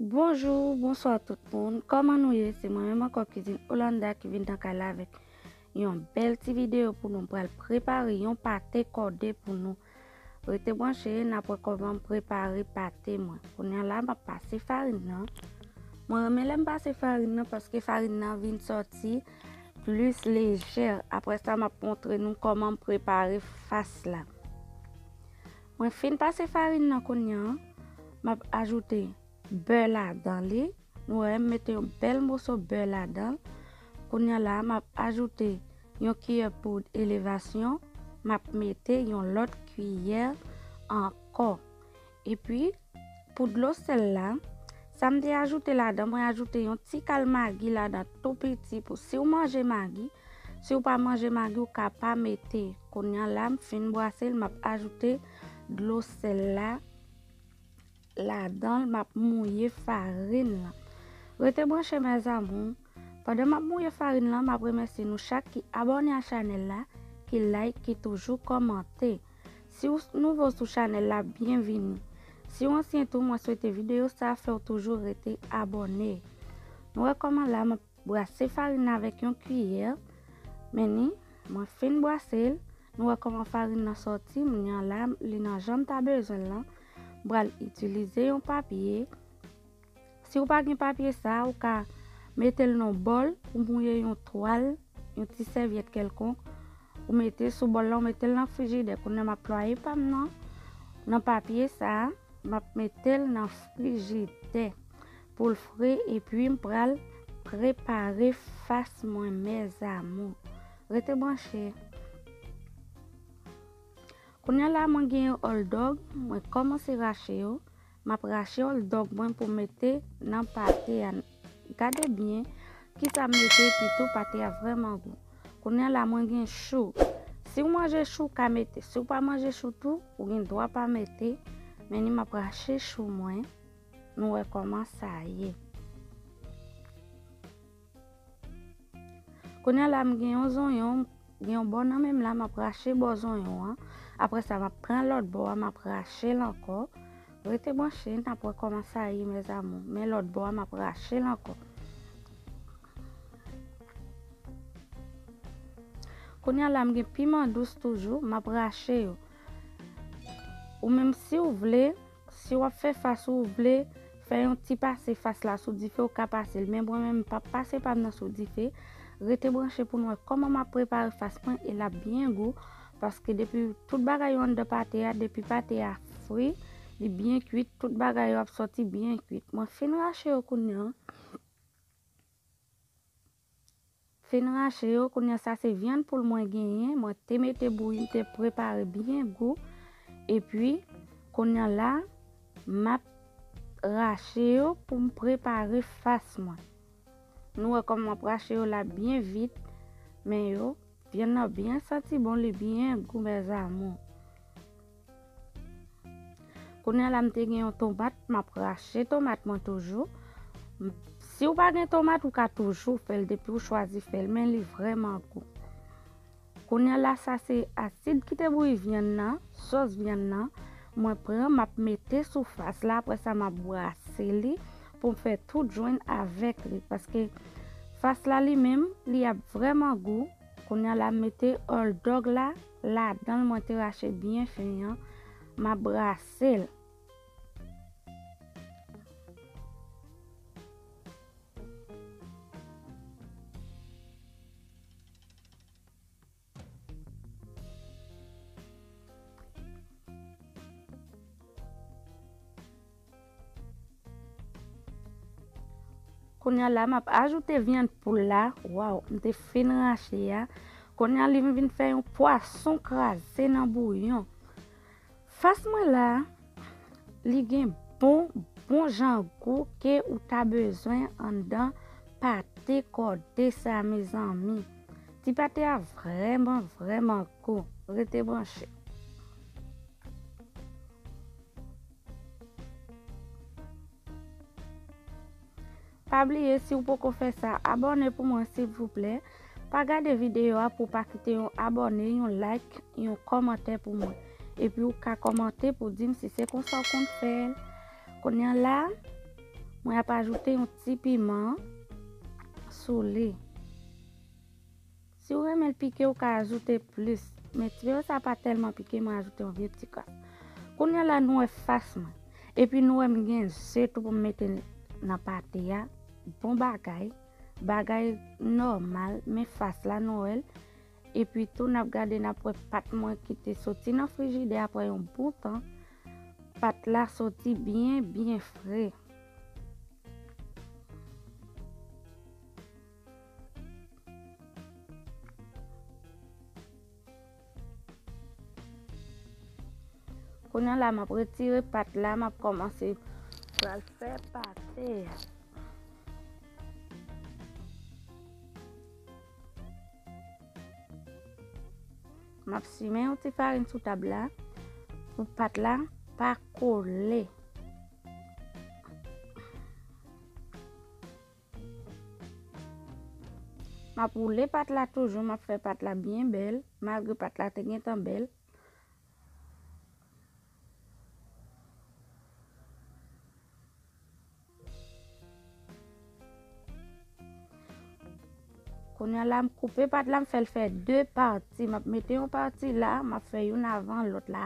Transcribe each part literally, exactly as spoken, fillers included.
Bonjou, bonswa tout moun. Kòman nou ye? Se mwen menm ankò, Kizin Olanda, ki vin nan kay la avèk yon bèl ti videyo pou nou. M pral prepare yon pate kòde pou nou. Rete branche, n ap wè kòman m prepare pate mwen. Kounye a la, m ap pase farin nan. Mwen renmen lè m pase farin nan paske farin nan vin sòti plis lejè. Apre sa, m ap montre nou kòman m prepare fas la. Mwen fin pase farin nan kounye a, m ap ajoute bè ladan li. Nou wè, m mete yon bèl moso bè ladan l. Kounye a la, m ap ajoute yon kiyè poud elevasyon. M ap mete yon lòt kiyè ankò. Epi, pou dlo sèl la, sa m te ajoute ladan, mwen ajoute yon ti kal magi ladan tou piti pou si w manje magi, si w pa manje magi, w ka pa mete. Kounye a la, m fin bwase l, m ap ajoute dlo sèl la ladan l, m ap mouye farin lan. Rete branche, mes amours. Pandan m ap mouye farin lan, m ap remèsye nou chak ki abòne a chanèl la, ki like, ki toujou kòmante. Si w nouvo sou chanèl la, byenvini. Si w ansyen tou, mwen swete videyo sa a fè w toujou rete abòne. Nou wè kòman la, m ap brase farin nan avèk yon kiyè. Men ni, mwen fin bwase l. Nou wè kòman farin nan sòti. Kounye a la, li nan jan m ta bezwen l lan. M pral itilize yon papye. Si w pa gen papye sa, ou ka mete l nan bòl, ou mouye yon twal, yon ti sèvyèt kèlkonk, ou mete sou bòl la, ou mete l nan frijidè. Kounye a m ap plwaye pa m nan, nan papye sa, m ap mete l nan frijidè pou l fre, epi m pral prepare fas mwen, mes amours. Rete branche. Kounye a la, mwen genyen hotdog, mwen kòmanse rache yo. M ap rache hotdog mwen pou mete nan pate a. Gade byen kisa m mete, epi tou pate a vrèman gou. Kounye a la, mwen gen chou. Si w manje chou, w ka mete. Si w pa manje chou tou, ou gen dwa pa mete. Men ni, m ap rache chou mwen. Nou wè kòman sa ye. Kounye a la, m gen yon zonyon, m gen yon bò nan men m la, m ap rache bò zonyon an. Apre sa, m ap pran lòt bò a, m ap rache l ankò. Rete branche, n ap wè kòman sa ye, mes amours. Men lòt bò a, m ap rache l ankò. Kounye a la, m gen piman dous toujou, m ap rache yo. Ou menm, si w vle, si w ap fè fas ou, ou vle fè yon ti pase fas la sou dife, ou ka pase l. Men mwen menm, m p ap pase pa m nan sou dife. Rete branche pou n wè kòman m ap prepare fas mwen, e l ap byen gou. Paske depi tout bagay yo anndan pate a, depi pate a fri, li byen kuit, tout bagay yo ap sòti byen kuit. Mwen fin rache yo kounye a. Fin rache yo, kounye a sa se vyann poul mwen genyen, mwen te mete bouyi, m te prepare byen gou. Epi, kounye a la, m ap rache yo pou m prepare fas mwen. Nou wè kòman m ap rache yo la byen vit, men yo, vyann nan byen santi bon, li byen gou, mes amours. Kounye a la, m te gen yon tomat, m ap rache tomat mwen toujou. M, si w pa gen tomat, ou ka toujou fè l depi w chwazi fè l, men li vrèman gou. Kounye a la, sa se asid ki te bouyi vyann nan, sòs vyann nan. Mwen pran, m ap mete sou fas la, apre sa, m ap brase li pou m fè tout jwenn avèk li. Paske fas la li menm, li ap vrèman gou. Kounye a la, m mete hotdog la ladan l, mwen te rache byen fen an. M ap brase l. Kounye a la, m ap ajoute vyann poul la. Waw, m te fin rache a. Kounye a, li vin fè yon pwason kraze nan bouyon. Fas mwen la, li gen bon, bon jan gou ke ou ta bezwen anndan pate kòde sa, mezanmi. Ti pate a vrèman, vrèman gou. Rete branche. Pa bliye, si w poko fè sa, abòne pou mwen, silvouplè. Pa gade videyo a pou w pa kite yon abòne, yon like, yon kòmantè pou mwen. Epi w ka kòmante pou di m si se konsa w konn fè l. Kounye a la, Mwen ap ajoute yon ti piman sou li. Si w renmen l pike, ou ka ajoute plis. Men ti piman sa pa tèlman pike, mwen ajoute yon vye ti kras. Kounye a la, nou wè fas mwen. Epi nou wè m gen ze tou pou m mete nan pate a. Bon bagay. Bagay nòmal, men fas la nou wè l. Epi tou, n ap gade, n ap wè pat mwen ki te soti nan frijidè apre yon bon tan. Pat la soti byen, byen fre. Kounye a la, m ap retire pat la, m ap kòmanse pral fè pate a. M ap simen yon ti farin sou tab la pou pat la pa kole. M ap woule pat la toujou, m ap fè pat la byen bèl, malgre pat la te gentan bèl. Kounye a la, m koupe pat la, m fè l fè de pati. M ap mete yon pati la, m ap fè youn avan lòt la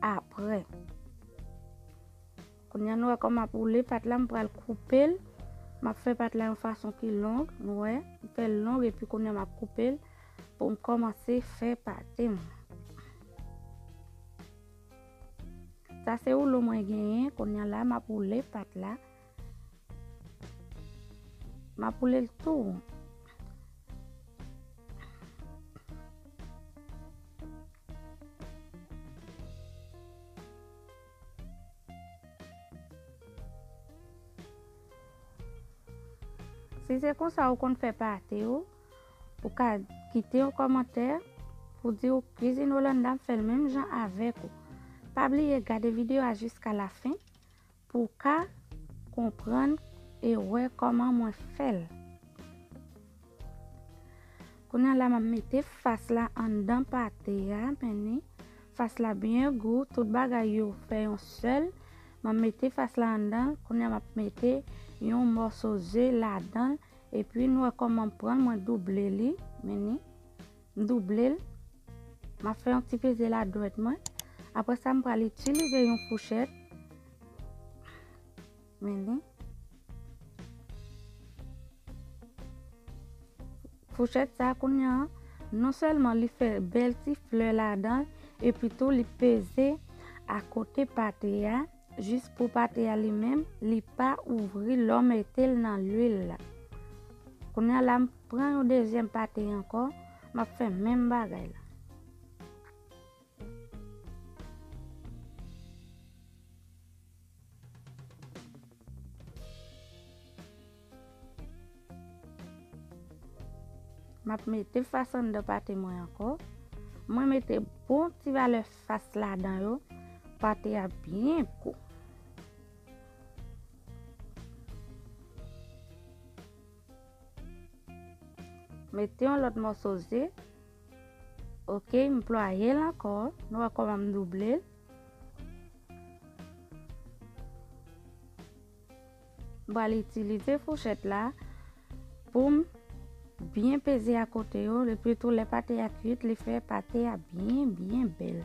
apre. Kounye a, nou wè kòman m ap woule pat la, m pral koupe l. M ap fè pat la yon fason ki long, nou wè. M fè l long, epi kounye a, m ap koupe l pou m kòmanse fè pate m. Sa se woulo mwen genyen. Kounye a la, m ap woule pat la. M ap woule l tou won. Si se konsa ou konn fè pate w, ou ka kite yon kòmantè pou di w Cuisine Hollanda fè l menm jan avèk ou. Pa bliye gade videyo a jiska lafen pou w ka konprann e wè kòman mwen fè l. Kounye a la, m ap mete fas la anndan pate a, men ni fas la byen gou, tout bagay yo fè yon sèl. M ap mete fas la anndan, kounye a m ap mete yon mòso ze ladan l, epi nou wè kòman m pran l, mwen double li, men ni, m double l. M ap fè yon ti peze ladwèt mwen. Apre sa, m pral itilize yon fouchèt. Men ni. Fouchèt sa kounye a, non sèlman li fè bèl ti flè ladan l, epi tou li peze akote pate a, jis pou pate a li menm, li pa ouvri lè w mete l nan lwil la. Kounye a la, m pran yon dezyèm pate ankò, m ap fè menm bagay la. M ap mete fas anndan pate mwen ankò. Mwen mete bon ti valè fas ladan yo. Pate a byen gou. Mete yon lòt mòso ze. Ok, m plwaye l ankò. Nou wè kòman m double l. M pral itilize fouchèt la pou m byen peze akote yo. Epi tou, lè pate a kuit, li fè pate a byen, byen bèl.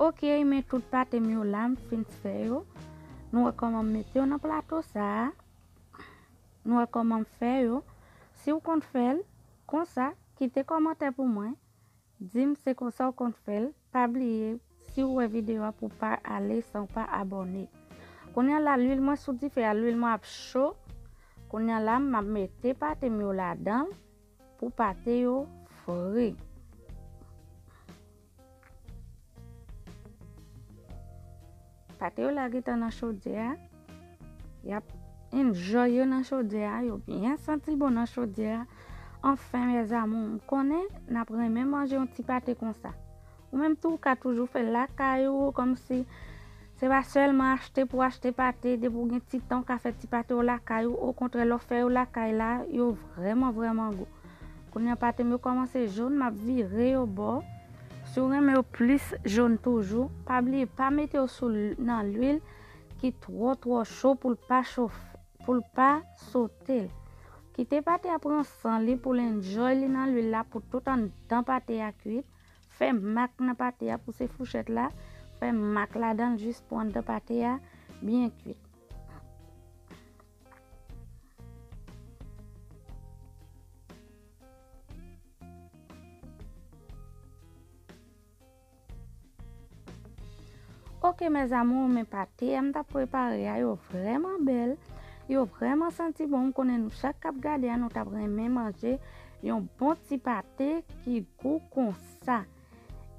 Ok, men tout pate m yo la, m fin fè yo. Nou wè kòman m mete yo nan plato sa a. Nou wè kòman m fè yo. Si w konn fè l konsa, kite kòmantè pou mwen. Di m se konsa w konn fè l. Pa bliye, si w wè videyo a, pou w pa ale san w pa abòne. Kounye a la, lwil mwen sou dife a, lwil mwen ap cho. Kounye a la, m ap mete pate m yo ladan l pou pate yo fri. Pate yo la gentan nan chodyè a. Y ap enjoy yo nan chodyè a. Yo byen santi bon nan chodyè a. Anfen, mes amours, m konnen n ap renmen manje yon ti pate konsa. Ou menm tou, ou ka toujou fè l lakay ou, kòmsi Se pa sèlman achte pou achte pate, depi w gen ti tan w ka fè ti pate w lakay ou, okontrè lè w fè yo lakay la, yo vrèman vrèman gou. Kounye a pate m yo kòmanse jòn, m ap vire yo bò. Si w renmen yo plis jòn toujou, pa bliye pa mete yo sou l- nan lwil ki twò twò cho pou l pa chofe, pou l pa sote l. Kite pate a pran san li pou l enjoy li nan lwil la pou tout anndan pate a kwit. Fè mak nan pate a, pouse fouchèt la, fè mak ladan l jis pou anndan pate a byen kwit. Ok mes amours, men pate a m t ap prepare a yo vrèman bèl, yo vrèman santi bon. M konnen nou chak k ap gade a nou t ap renmen manje yon bon ti pate ki gou konsa.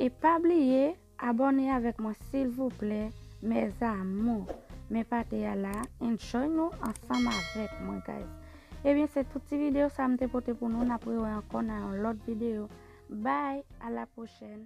E pa bliye abòne avèk mwen silvouplè mes amours. Men pate a la, enjoy nou ansanm avèk mwen guys. Ebyen se tout ti videyo sa m te pote pou nou, n ap rewè ankò nan yon lòt videyo. Bye, à la prochaine.